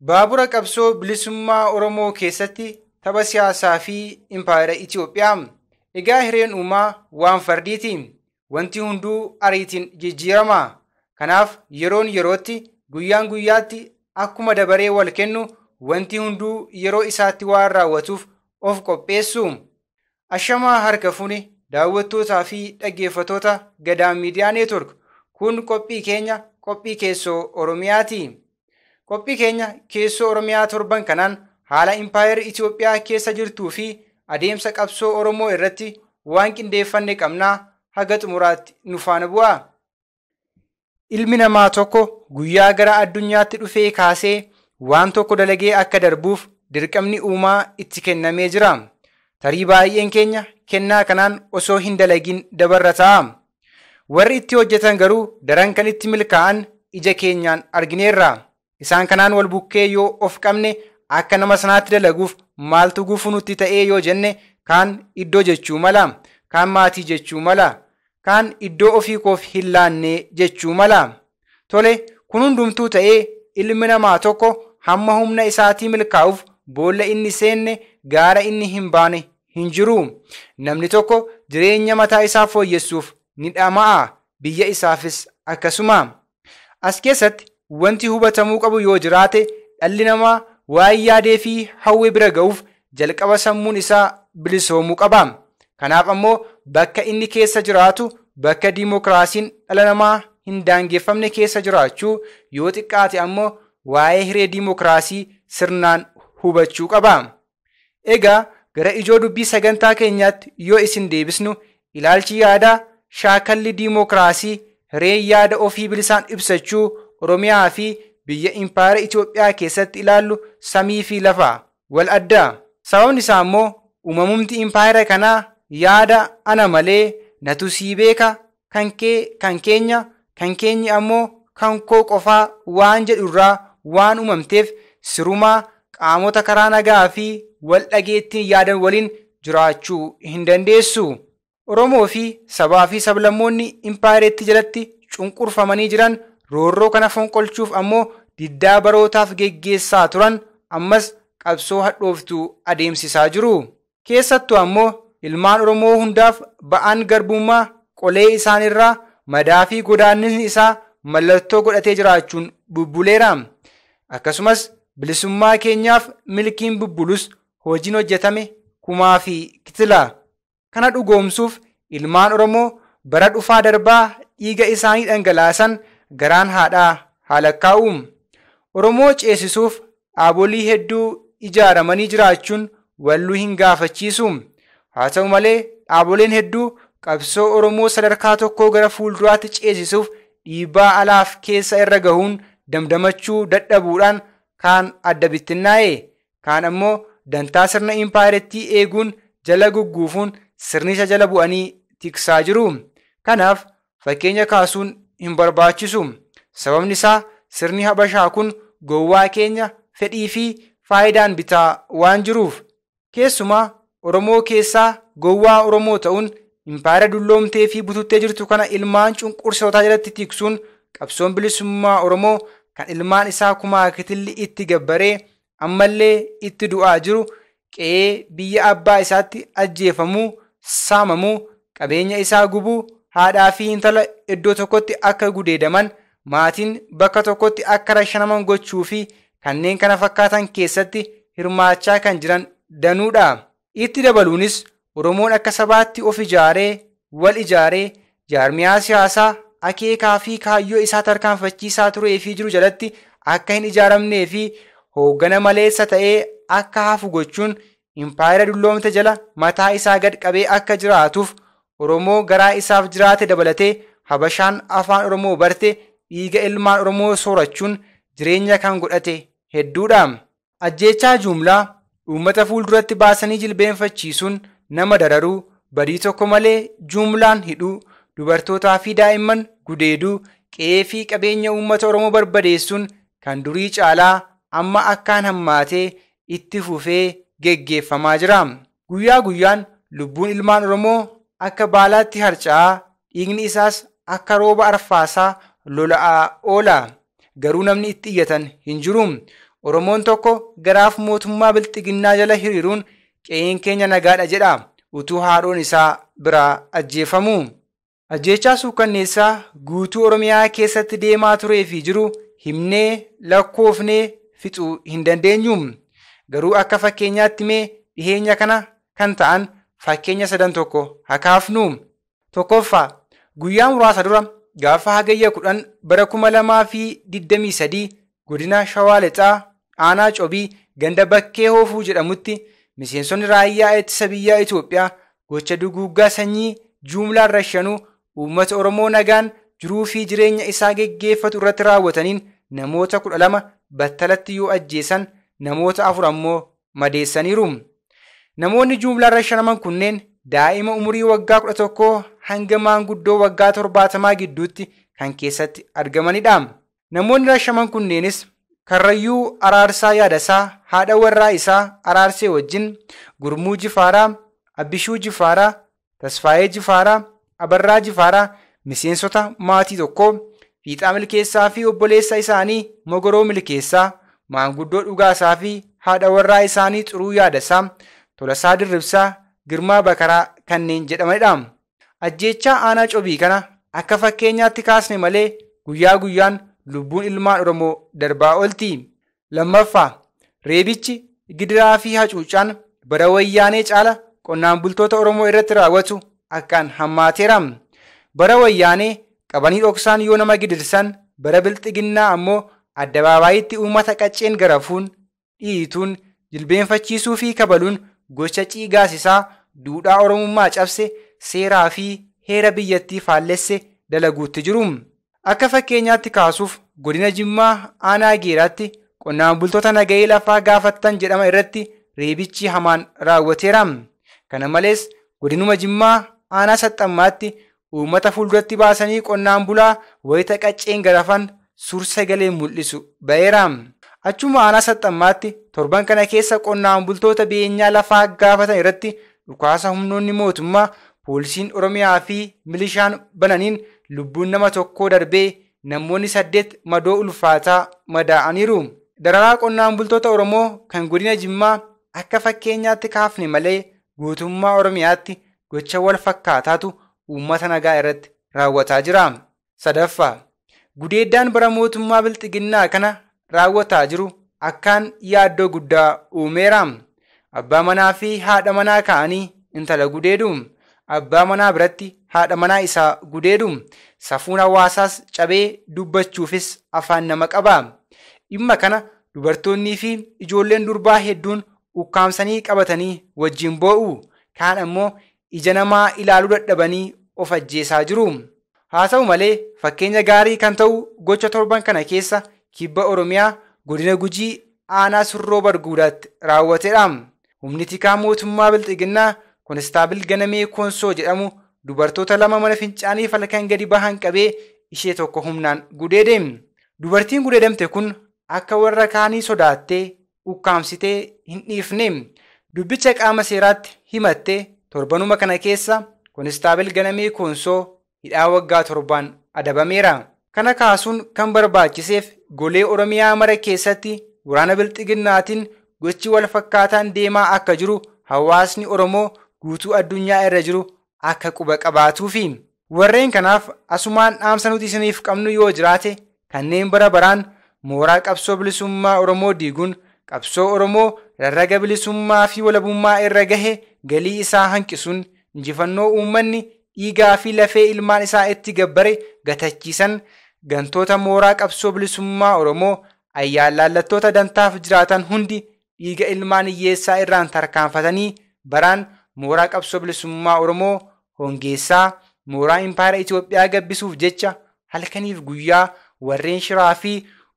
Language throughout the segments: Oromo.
Baabura qabsoo bilisummaa Oromoo keessatti tapha siyaasaa fi impaayera Itoophiyaa. Egaa hireen uumaa waan fardiiti. Wanti hunduu ariitiin jijjiirama. Kanaaf yeroon yerootti, guyyaan guyyaatti akkuma dabaree wal kennu wanti hunduu yeroo isaatti waan raawwatuuf of qopheessu. Ashamaa harka fuune daawwattootaa fi dhaggeeffattoota Gadaa Miidiyaa Neetwork. Kun qophii keenya qophii keessoo Oromiyaati. Qophii keenya keessoo Oromiyaa torban kanaan haala impaayerri Itoophiyaa keessa jirtuu fi adeemsa qabsoo Oromoo irratti waan qindeeffanne qabnaa haga xumuraatti nu faana bu'aa. Ilmi namaa tokko guyyaa gara addunyaatti dhufee kaasee waan tokko dalagee akka darbuuf dirqamni uumaa itti kennamee jira. Tarii baay'een keenya kennaa kanaan osoo hin dalagin dabarra ta'a. Warri itti hojjetan garuu daran kan itti milkaa'an ija keenyaan argineerra. Isaan kanaan wal bukkee yoo of qabne akka nama sanaatti dalaguuf maaltu gufuu nutti ta'ee yoo jenne kaan iddoo jechuu mala, kaan maatii jechuu mala, kaan iddoo ofii koof hin laanne jechuu mala. Tole kun hundumtuu ta'ee ilmi namaa tokko hamma humna isaatii milkaa'uuf boolla inni seenne gaara inni hin baane hin jiru. Namni tokko jireenya mataa isaa fooyyessuuf ni dhama'a, biyya isaafis akkasuma. As keessatti wanti hubatamuu qabu yoo jiraate dhalli namaa waan yaadee fi hawwe bira ga'uuf jalqaba sammuun isaa bilisoomuu qaba. Kanaaf ammoo bakka inni keessa jiraatu bakka diimokiraasiin dhala namaa hin daangeffamne keessa jiraachuu yoo xiqqaate ammoo waa'ee hiree diimokiraasii sirnaan hubachuu qaba. Egaa gara ijoo dubbii sagantaa keenyaatti yoo isin deebisnu ilaalchi yaadaa shaakalli diimokiraasii hiree yaada ofii bilisaan ibsachuu Oromiyaa fi biyya impaayera Itoophiyaa keessatti ilaallu samii fi lafa wal adda. Sababni isaa immoo uumamumti impaayera kanaa yaada ana malee natu sii beeka kan kee kan keenya kan keenyi ammoo kan koo qofaa waan jedhu irraa waan uumamteef sirumaa qaamota karaa nagaa fi wal dhageettiin yaadan waliin jiraachuu hin dandeessu. Oromoo fi sabaa fi sablammoonni impaayereetti jalatti cunqurfamanii jiran roorroo kana fonqolchuuf ammoo diddaa barootaaf geggeessaa turan ammas qabsoo hadhooftuu adeemsisaa jiru. Keessattuu ammoo ilmaan Oromoo hundaaf ba'aan garbummaa qolee isaanirraa madaa fi godaannisni isaa mallattoo godhatee jiraachuun bubbuleera. Akkasumas bilisummaa keenyaaf milkiin bubbulus hojiin hojjetame kumaa fi kitila. Kana dhugoomsuuf ilmaan Oromoo bara dhufaa darbaa dhiiga isaanii dhangalaasan garaan haadhaa haalakkaa'u. Oromoo ceesisuuf dhaabolii hedduu ijaaramanii jiraachuun walluu hin gaafachiisu. Haa ta'u malee dhaaboleen hedduu qabsoo Oromoo sadarkaa tokkoo gara fuulduraatti ceesisuuf dhiibbaa alaaf keessa irra gahuun damdamachuu dadhabuudhaan kaan adda bittinnaa'e. Kaan ammoo dantaa sirna impaayerettii eeguun jala gugguufuun sirnicha jala bu'anii tiksaa jiru. Kanaaf fakkeenya kaasuun hin barbaachisu. Sababni isaa sirni Habashaa kun gowwaa keenya fedhii fi faayidaan bitaa waan jiruuf. Keessumaa Oromoo keessaa gowwaa Oromoo ta'uun impaayera dulloomtee fi bututtee jirtu kana ilmaan cunqursootaa jalatti tiksuun qabsoon bilisummaa Oromoo kan ilmaan isaa kumaa kitilli itti gabbaree ammallee itti du'aa jiru qe'ee biyya abbaa isaatti ajjeefamuu, saamamuu, qabeenya isaa gubuu, haadhaa fi intala iddoo tokkotti akka gudeedaman, maatiin bakka tokkotti akka rashanaman gochuu fi kanneen kana fakkaatan keessatti hirmaachaa kan jiran danuudha. Itti dabaluunis Oromoon akka sabaatti of ijaaree, wal ijaaree, jaarmiyaa siyaasaa akeekaa fi kaayyoo isaa tarkaanfachiisaa turee fi jiru jalatti akka hin ijaaramnee fi hooggana maleessa ta'ee akka hafu gochuun impaayera dulloomte jala mataa isaa gad qabee akka jiraatuuf Oromoo garaa isaaf jiraate dabalatee Habashaan afaan Oromoo barte dhiiga ilmaan Oromoo soorachuun jireenya kan godhate hedduudha. Ajjeechaa jumlaa uummata fuulduratti baasanii jilbeenfachiisuun nama dararuu, badii tokko malee jumlaan hidhuu, dubartootaa fi daa'imman gudeeduu, qe'ee fi qabeenya uummata Oromoo barbadeessuun kan durii caalaa amma akkaan hammaatee itti fufee geggeeffamaa jira. Guyyaa guyyaan lubbuun ilmaan Oromoo akka baalaatti harca'aa, dhiigni isaas akka rooba arfaasaa lola'aa oola. Garuu namni itti iyyatan hin jiru. Oromoon tokko garaaf mootummaa bilxiginnaa jala hiriiruun qe'een keenya nagaadha jedha utuu haadhoon isaa biraa ajjeefamu. Ajjeechaa suukanneessaa guutuu Oromiyaa keessatti deemaa turee fi jiru himnee lakkoofnee fixuu hin dandeenyu. Garuu akka fakkeenyaatti mee dhiheenya kana kan ta'an fakkeenya sadan tokko haa kaafnu. Tokkoffaa, guyyaa muraasa dura gaafa Hagayya 10 bara 2023 godina Shawaa Lixaa aanaa Cobii ganda Bakkee Hoofuu jedhamutti miseensonni raayyaa ittisa biyyaa Itoophiyaa gocha duguuggaa sanyii jumlaan rashanuu uummata Oromoo nagaan jiruu fi jireenya isaa geggeeffatu irratti raawwataniin namoota 12 battalatti yoo ajjeesan namoota 4 ammoo madeessaniiru. Namoonni jumlaan rashanaman kunneen daa'ima umurii waggaa 11 hanga maanguddoo waggaa 70 gidduutti kan keessatti argamanidha. Namoonni rashaman kunneenis Karrayyuu Araarsaa Yaadasaa, haadha warraa isaa Araarsee wajjin, Gurmuu Jifaaraa, Abbishuu Jifaaraa, Tasfaayee Jifaaraa, Abarraa Jifaaraa, miseensota maatii tokkoo, Fiixaa Milkeessaa fi obboleessa isaanii Mogoroo Milkeessaa, maanguddoo Dhugaasaa fi haadha warraa isaanii Xuruu Yaadasaa, Tolasaa Dirribsaa, Girmaa Bakaraa kanneen jedhamanidha. Ajjeechaa aanaa Cobii kana akka fakkeenyaatti kaasne malee guyyaa guyyaan lubbuun ilmaan Oromoo darbaa oolti. Lammaffaa, reebichi gidiraa fi hacuucaan bara wayyaanee caala qonnaan bultoota Oromoo irratti raawwatu akkaan hammaateera. Bara wayyaanee qabanii dhoksaan yoo nama gidirsan, bara bilxiginnaa ammoo addabaabayitti uummata qacceen garafuun, dhiituun, jilbeenfachiisuu fi kabaluun gocha ciigaasisaa duudhaa Oromummaa cabse seeraa fi heera biyyattii faallesse dalaguutti jiru. Akka fakkeenyaatti kaasuuf godina Jimmaa aanaa Geeraatti qonnaan bultoota nagahee lafaa gaafattan jedhama irratti reebichi hamaan raawwateera. Kana malees godinuma Jimmaa aanaa Saxxammaatti uummata fuulduratti baasanii qonnaan bulaa wayita qacceen garafan suur-sagalee mul'isu ba'eera. Achuma aanaa Saxxammaatti torban kana keessa qonnaan bultoota beenyaa lafaa gaafatan irratti dhukaasa humnoonni mootummaa, poolisiin Oromiyaa fi milishaan bananiin lubbuun nama tokkoo darbee namoonni 8 madoo ulfaataa madaa'aniiru. Dararaa qonnaan bultoota Oromoo kan godina Jimmaa akka fakkeenyaatti kaafne malee guutummaa Oromiyaatti gocha wal fakkaataatu uummata nagaa irratti raawwataa jira. Sadaffaa, gudeeddaan bara mootummaa bilxiginnaa kana raawwataa jiru akkaan yaaddoo guddaa uumeera. Abbaa manaa fi haadha manaa ka'anii intala gudeedu. Abbaa manaa biratti haadha manaa isaa gudeedu. Safuun hawaasaas cabee dubbachuufis afaan nama qaba. Dhimma kana dubartoonnii fi ijoolleen durbaa hedduun ukkaamsanii qabatanii wajjin boo'u. Kaan ammoo ija namaa ilaaluu dadhabanii of ajjeesaa jiru. Haa ta'u malee fakkeenya gaarii kan ta'u gocha torban kana keessa kibba Oromiyaa godina Gujii aanaa Surroo Barguudaatti raawwatedha. Humni tikaa mootummaa bilxiginnaa Konistaabil Ganamee Koonsoo jedhamu dubartoota lama mana fincaanii halkan gadi bahan qabee ishee tokko humnaan gudeede. Dubartiin gudeedamte kun akka warra kaanii sodaattee ukkaamsitee hin dhiifne. Dubbicha qaama seeraatti himattee torbanuma kana keessa Konistaabil Ganamee Koonsoo hidhaa waggaa 7 adabameera. Kana kaasuun kan barbaachiseef golee Oromiyaa mara keessatti waraana bilxiginnaatiin gochi wal fakkaataan deemaa akka jiru hawaasni Oromoo guutuu addunyaa irra jiru akka quba qabaatuufi. Warreen kanaaf asumaan dhaamsa nuti isiniif qabnu yoo jiraate kanneen bara baraan mooraa qabsoo bilisummaa Oromoo diiguun qabsoo Oromoo rarraga bilisummaa fi walabummaa irra gahe galii isaa hanqisuun injifannoo uummanni dhiigaa fi lafee ilmaan isaa itti gabbare gatachiisan gantoota mooraa qabsoo bilisummaa Oromoo ayyaanlaallattoota dantaaf jiraatan hundi dhiiga ilmaan hiyyeessaa irraan tarkaanfatanii baraan mooraa qabsoo bilisummaa Oromoo hongeessaa mooraa impaayera Itoophiyaa gabbisuuf jecha halkaniif guyyaa warreen shiraa fi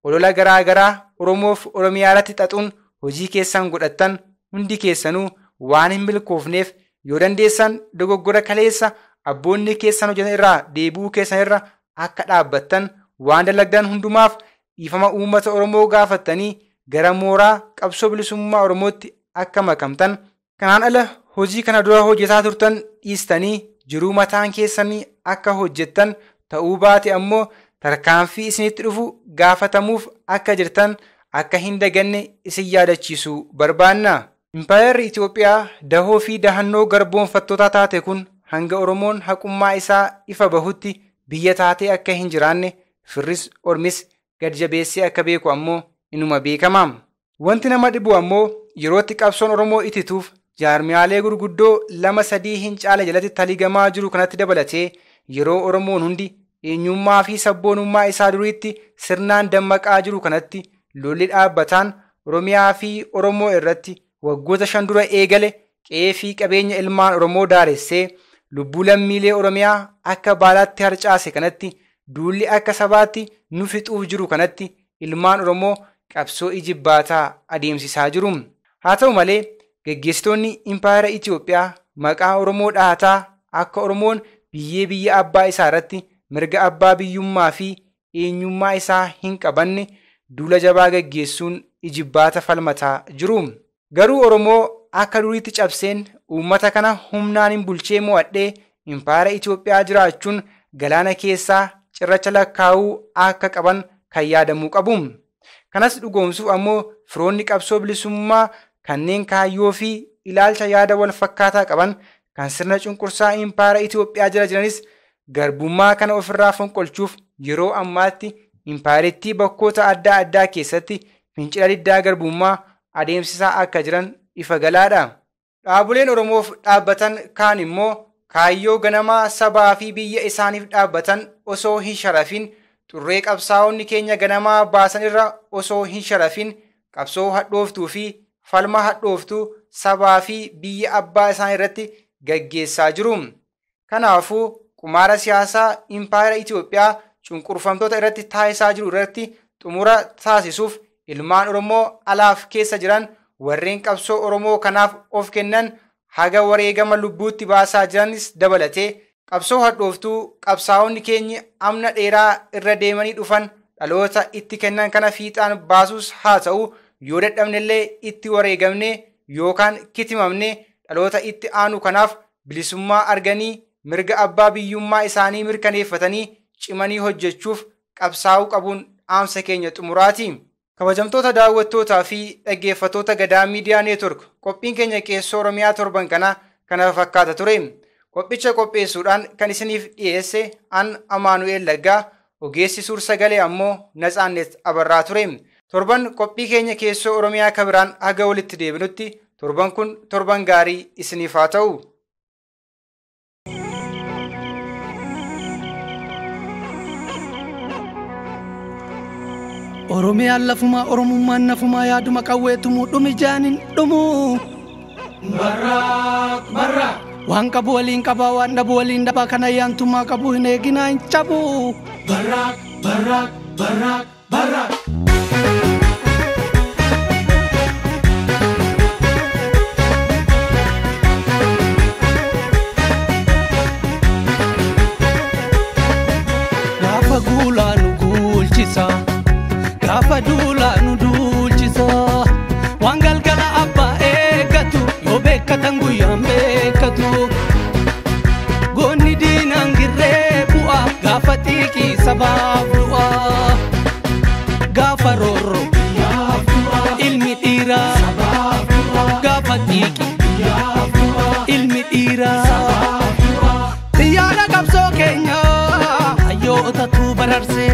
olola garaa garaa Oromoof Oromiyaa irratti xaxuun hojii keessan godhattan hundi keessanuu waan hin milkoofneef yoo dandeessan dogoggora kaleessa abboonni keessan hojjetan irraa deebi'uu keessan irra akka dhaabbattan waan dalagdan hundumaaf dhiifama uummata Oromoo gaafattanii gara mooraa qabsoo bilisummaa Oromootti akka makamtan kanaan ala hojii kana dura hojjetaa turtan dhiistanii jiruu mataan keessanii akka hojjettan ta'uu baate ammoo tarkaanfii isinitti dhufu gaafatamuuf akka jirtan akka hin daganne isin yaadachiisuu barbaanna. Impaayerri Itoophiyaa dahoo fi dahannoo garboonfattootaa taate kun hanga Oromoon haqummaa isaa ifa bahutti biyya taatee akka hin jiraanne firris ormis gad jabeessee akka beeku ammoo inuma beekama. Wanti nama dhibu ammoo yerootti qabsoon Oromoo itituuf jaarmiyaalee gurguddoo lama sadii hin caale jalatti taligamaa jiru kanatti dabalatee yeroo Oromoon hundi eenyummaa fi sabboonummaa isaa duriitti sirnaan dammaqaa jiru kanatti lolli dhaabbataan Oromiyaa fi Oromoo irratti waggoota 5 dura eegale qe'ee fi qabeenya ilmaan Oromoo daaressee lubbuu lammiilee Oromiyaa akka baalaatti harcaase kanatti duulli akka sabaatti nu fixuuf jiru kanatti ilmaan Oromoo qabsoo ijibbaataa adeemsisaa jiru. Haa ta'u malee gaggeessitoonni impaayera Itoophiyaa maqaa Oromoo dhahataa akka Oromoon biyyee biyya abbaa isaa irratti mirga abbaa biyyummaa fi eenyummaa isaa hin qabanne duula jabaa gaggeessuun ijibbaata falmataa jiru. Garuu Oromoo akka duriitti cabseen uummata kana humnaan hin bulchee mo'adhee impaayera Itoophiyaa jiraachuun galaana keessaa cirracha lakkaa'uu akka qaban kan yaadamuu qabu. Kanas dhugoomsuuf ammoo firoonni qabsoo bilisummaa kanneen kaayyoo fi ilaalcha yaada wal fakkaataa qaban kan sirna cunqursaa impaayera Itoophiyaa jala jiranis garbummaa kana ofirraa fonqolchuuf yeroo ammaatti impaayerittii bakkoota adda addaa keessatti fincila diddaa garbummaa adeemsisaa akka jiran ifa galaadha. Dhaaboleen Oromoof dhaabbatan kaan immoo kaayyoo ganamaa sabaa fi biyya isaaniif dhaabbatan osoo hin sharafin xurree qabsaa'onni keenya ganamaa baasan irra osoo hin sharafin qabsoo hadhooftuu fi falma hadhooftuu sabaa fi biyya abbaa isaan irratti gaggeessaa jiru. Kanaafuu qumaara siyaasaa impaayera Itoophiyaa cunqurfamtoota irratti taasisaa jiru irratti xumura taasisuuf ilmaan Oromoo alaaf keessa jiran warreen qabsoo Oromoo kanaaf of kennan haga wareegama lubbuutti baasaa jiranis dabalatee qabsoo hadhooftuu qabsaa'onni keenya amna dheeraa irra deemanii dhufan dhaloota itti kennan kana fiixaan baasuus haa ta'u yoo dadhabnellee itti wareegamne yookaan kitimamne dhaloota itti aanu kanaaf bilisummaa arganii mirga abbaa biyyummaa isaanii mirkaneeffatanii cimanii hojjechuuf qabsaa'uu qabuun dhaamsa keenya xumuraati. Kabajamtoota daawwattootaa fi dhaggeeffattoota Gadaa Miidiyaa Neetwork qophiin keenya keessoo Oromiyaa torban kana kana fakkaata ture. Qophicha qopheessuudhaan kan isiniif dhiyeesse an Amaanu'eel Laggaa, ogeessi suur sagalee ammoo Natsaannet Abarraa ture. Torban qophii keenya keessoo Oromiyaa kabiraan haga walitti deebinutti torban kun torban gaarii isiniif haa ta'u. Oromiyaan lafumaa Oromummaan nafumaa yaaduma qawweetumuu dhumi jaanin dhumuu. Barraaq barraaq. Waan qabu waliin qabaa waan dhabu waliin dhabaa kan ayyaantummaa qabu hin eeginaa hin cabu. Barraaq barraaq barraaq barraaq. Gaafa guulaa nu guulchisa. Gaafa duulaa nu duulchisa. Waan galgala abbaa eeggatu yoo beekkatan guyyaan beekkatu. Goonni diinaan girree bu'a gaafa xiiqii sabaaf du'a. Gaafa roorro ilmi dhiiraa gaafa xiiqii ilmi dhiiraa. Xiyyaara qabsoo keenyaa hayyootatu bararsee.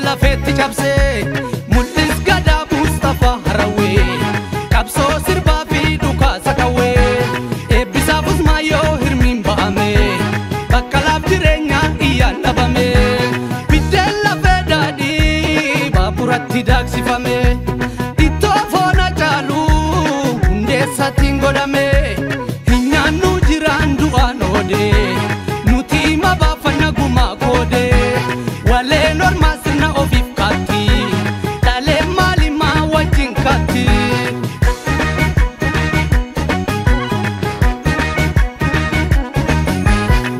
Lafeetti cabsee mul'is Gadaa Mustafaa Harawee qabsoo sirbaa fi dhukaasa qawwee eebbisaaf Usmaayyoo hirmiin ba'ame bakkalaaf jireenyaa iyyaan dhabame biddeen lafee daadhii baaburatti daaksifame ittoo foona caaluu hundeessaatiin godhame hin nyaannu jiraan du'aan oodee nuti hima baafanna gumaa koodee waleen ormaa sirna ofiif kaatti dhalee maalimaa wajjin kaatti.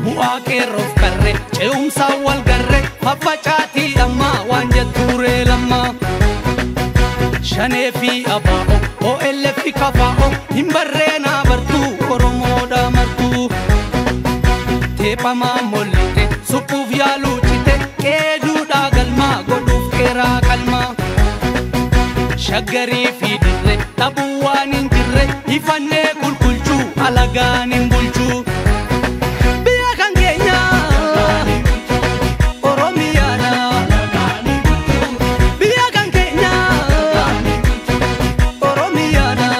Bu'aa qeerroof qarre ce'umsaan wal garre faffacaatii dhammaa waan jettuuree lammaa. Shanee fi abaa'o OLF fi kafaa'o hin barreenaa bartuu Oromoodha martuu. Teephamaa mollite suphuuf yaaluu cite qeeduudhaa galmaa godhu. Shaggarii fi dirree dhabuu waan hin jirre ifannee qulqulchuu alagaan hin bulchuu. Biyya kan keenya Oromiyaadha. Biyya kan keenya Oromiyaadha.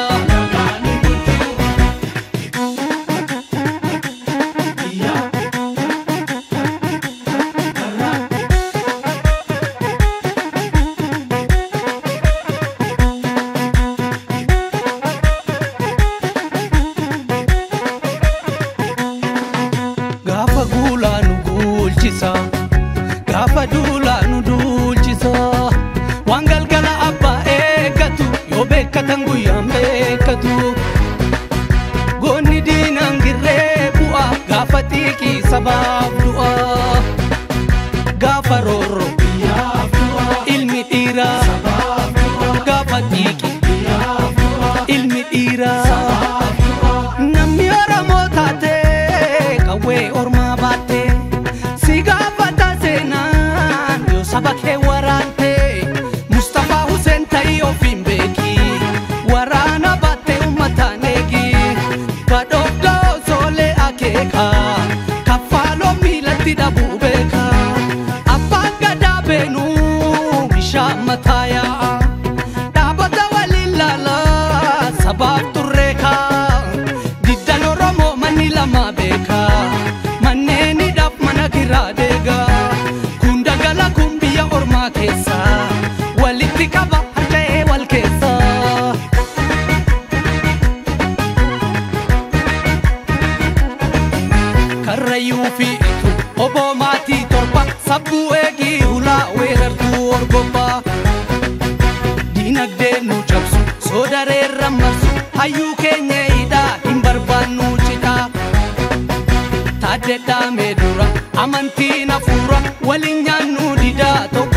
Gaafa guulaa nu guulchisa, gaafa duulaa nu duulchisa. Waan galgala abbaa eeggatu yoo beekkatan guyyaan beekkatu. Goonni diinaan girree bu'a gaafa xiiqii sabaaf du'a. Gaafa roorro ilmi dhiiraa gaafa xiiqii ilmi dhiiraa. Namni Oromoo taate qawwee ormaa baatte si gaafata seenaan yoo saba kee waraante. Mustafaa Hussein ta'ii ofiin beeki waraana baatte uummataan eegi. Badhoofdoo soolee akeeka kaffaaloo miilatti dhabuu beeka. Abbaan gadaa beenuu bishaan mataa yaa'a dhaabota waliin laalaa sabaaf turreeka. Diddan Oromoo manni lama beeka manneen hidhaaf mana kiraa deega. Kun dagala kun biyya ormaa keessa walitti qaba harca'ee wal keessa. Karrayyuu fi itu oboo maatii 7 sabbuu eegii hulaa weerartuu orgobbaa. Diinagdee nu cabsu soodareerra marsu hayyuu keenya hidhaa hin barbaannu cidhaa. Taaddee dhaamee dura amantiin hafuura waliin nyaannu didaa tokko.